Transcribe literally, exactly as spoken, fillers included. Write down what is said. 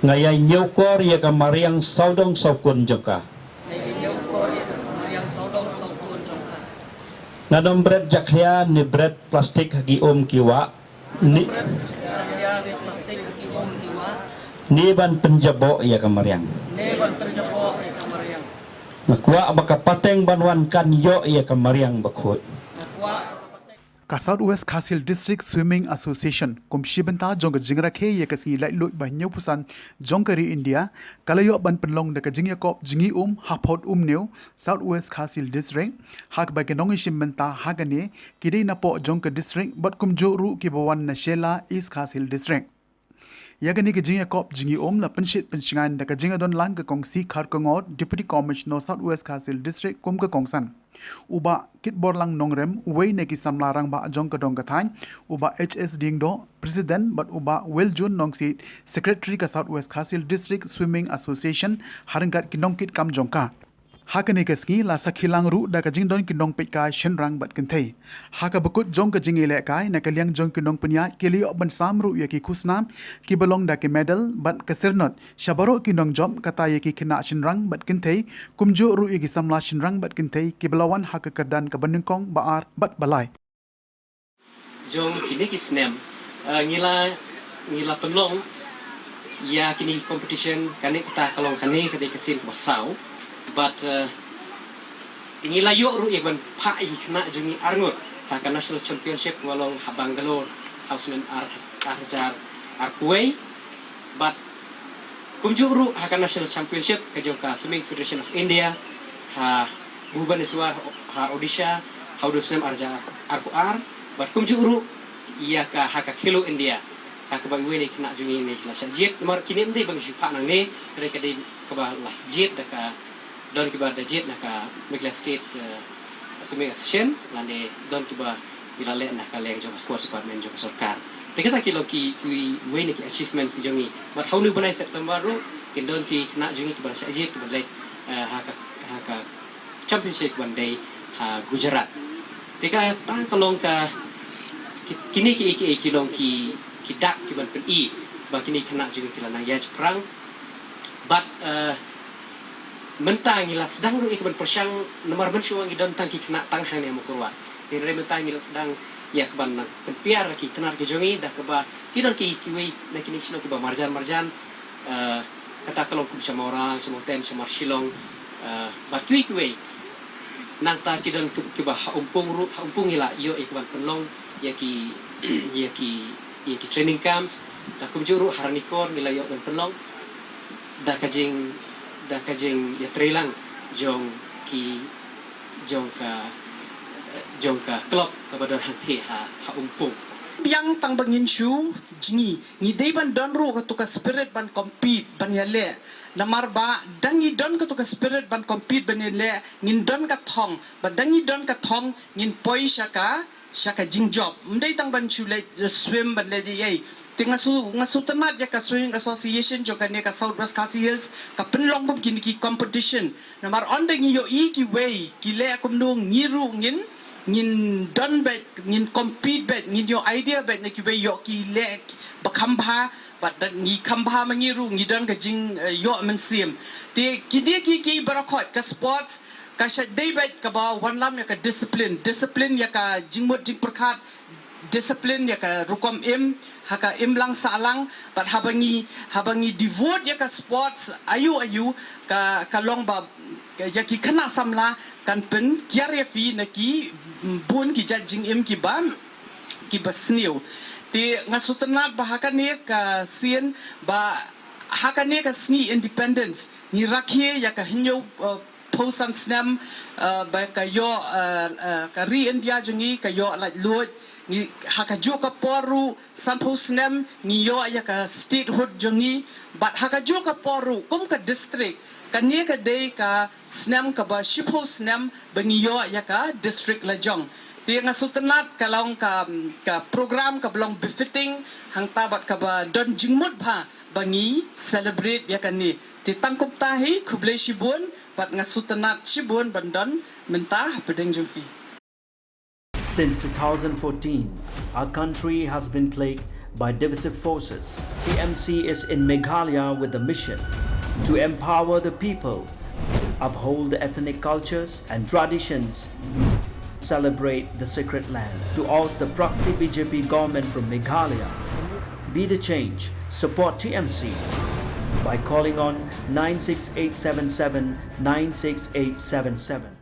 Nga ïai ñiewkor ïa ka mariang sawdong sawkun jong ka. Ngan ym bret jakhlia ne bret plastik ha ki um ki wah. Ne, ne ban pynjaboh ïa ka mariang. Nga kwah ba ka pateng ban wan kan ïoh ïa ka mariang bakhuid. Ka South West Khasi Hills District Swimming Association, kum shi bynta jong ka jingrakhe ïa ka sngi laitluid ba hynñiewphew san jong ka ri India, ka la ïoh ban pynlong da ka jingïakop jngi um ha Photumneo, South West Khasi Hills District, ha kaba ki nongïashim bynta ha kane ki dei napoh jong ka district bad kumjuh ruh kiba wan na Shella, East Khasi Hills District. Ïa kane ka jingïakop jngi um la pynshit pynshngaiñ da ka jingïadonlang ka Kong C. Kharkongor, Deputy Commissioner South West Khasi Hills District kum ka kongsan. U Bah Kitborlang Nongrem, uwei na ki samla rangbah jong ka dong ka thaiñ, u Bah H S Diengdoh, President, bad u Bah Weljun Nongsiej, Secretary ka South West Khasi Hills District Swimming Association, ha ryngkat ki nongkitkam jong ka. Ha kane ka sngi la sakhi lang ruh da ka jingdon ki nongpeitkai shynrang bad kynthei. Ha kaba kut jong ka jingïalehkai, na ka liang jong ki nongpynïaid ki la ïoh ban sam ruh ïa ki khusnam kiba long da ki medal bad ka syrnod sha baroh ki nongjop, kata ïa ki khynnah shynrang bad kynthei, kumjuh ruh ïa ki samla shynrang bad kynthei kiba la wan ha ka kyrdan kaba nyngkong, ba ar bad ba lai. Jong kine ki snem, eh, ngi la, ngi la pynlong ïa kine ki competition, kane kata ka long kane, kane ka sien kaba saw. But, eh, ngi la ïoh ruh ïa ban phah ïa ki khynnah jong ngi arngut ha ka National Championship kaba long ha Bangalore ha u snem ar, ar hajar arphew wei. Bad kumjuh ruh ha ka National Championship ka jong ka Swimming Federation of India ha Bhubaneswar, ha Odisha, ha u dei u snem ar hajar arphew ar. Bad kumjuh ruh ïa ka ha ka Khelo India, ha kaba iwei na ki khynnah jong ngi ne ki la shah jied. Namar kine ym dei ba ngi shu phah nangne, hynrei ka dei kaba la jied da ka, don kiba da jied na ka Meghalaya State, eh, Swimming Association, lane don kiba ngi la leh na ka liang jong ka sports department jong ka sorkar. Te kita ki long ki, kiwei na ki achievements jong ngi. Bad ha une u bnai September ruh kin don ki khynnah jong ngi kiba la shah jied kiban leit, eh, ha ka, ha ka championship ban dei ha Gujarat. Te kata ka long ka, ki, kine ki, ki, ki long ki, ki dak kiban pyni ba kine ki khynnah jong ngi ki la nang ïaid shaphrang. Bad, eh, mynta ngi la sdang ruh ïa kaban pyrshang, namar mynshuwa ngi don tang ki khynnah tang hangne ha Mawkyrwat. Hynrei mynta ngi la sdang ïa kaban nang pynpiar ki tnat ki jong ngi da kaba ki don ki, kiwei na kine ki shnong kiba marjan marjan, eh, kata ka long kum sha Mawrang, sha Mawten, sha Marshillong, eh, bad kiwei kiwei. Nangta ki don ki, kiba ha Umpung ruh, ha Umpung ngi la ïoh ïa kaban pynlong ïa ki, ïa ki, ïa ki training camps. Da kumjuh ruh ha Ranikor ngi la ïoh ban pynlong da ka jing, da ka jingïatreilang jong ki, jong ka, jong ka club kaba don hangthie ha, ha Umpung. Biang tang ba ngin shu jngi, ngi dei ban don ruh katu ka spirit ban compete, ban ïaleh. Namar ba da ngi don katu ka spirit ban compete, ban ïaleh, ngin don ka thong. Ba da ngi don ka thong, ngin poi sha ka, sha ka jingjop. Ym dei tang ban shu leit, eh, swim ban leit ei ei. Te nga shu, nga shu tnat ïa ka swimming association jong kane ka South West Khasi Hills, ka pynlong kum kine ki competition. Namar ynda ngi ïohi kiwei ki leh kumno, ngi ruh ngin, ngin don beit, ngin compete beit, ngin ïoh idea beit na kiwei, ïoh ki leh ba kham bha, bad da ngi kham bha ma ngi ruh ngi don ka jing, eh, ïoh mynsiem. Te kine ki, ki baroh khoit ka sports ka shait dei beit kaba wanlam ïa ka discipline, discipline ïa ka jingmut jingpyrkhat, discipline ïa ka rukom im, ha ka imlang sahlang, bad haba ngi, haba ngi devote ïa ka sports aiu aiu, ka, ka long ba ïa ki khynnah samla kan pynkiar ïa phi na ki, mm, bun ki jait jingim kiba, kiba sniew. Te nga sngewtynnat ba ha kane ka sien, ba ha kane ka sngi independence ngi rakhe ïa ka hynñiew, eh, phew san snem, eh, ba ka ïoh, eh, eh, ka ri India jong ngi ka ïoh laitluid. Ngi ha kajuh ka por ruh sanphew snem ngi ïoh ïa ka statehood jong ngi. Bad ha kajuh ka por ruh kum ka district, kane ka dei ka snem kaba shiphew snem ba ngi ïoh ïa ka district lajong. Te nga sngewtynnat ka long ka, ka program kaba long befitting, hangta bad kaba don jingmut bha ba ngi celebrate ïa kane. Te tang kumta hi, khublei shibun, bad nga sngewtynnat shibun ban don mynta hapdeng jong phi. Since two thousand fourteen, our country has been plagued by divisive forces. T M C is in Meghalaya with the mission to empower the people, uphold the ethnic cultures and traditions, celebrate the sacred land. To oust the proxy B J P government from Meghalaya, be the change, support T M C by calling on nine six eight seven seven nine six eight seven seven.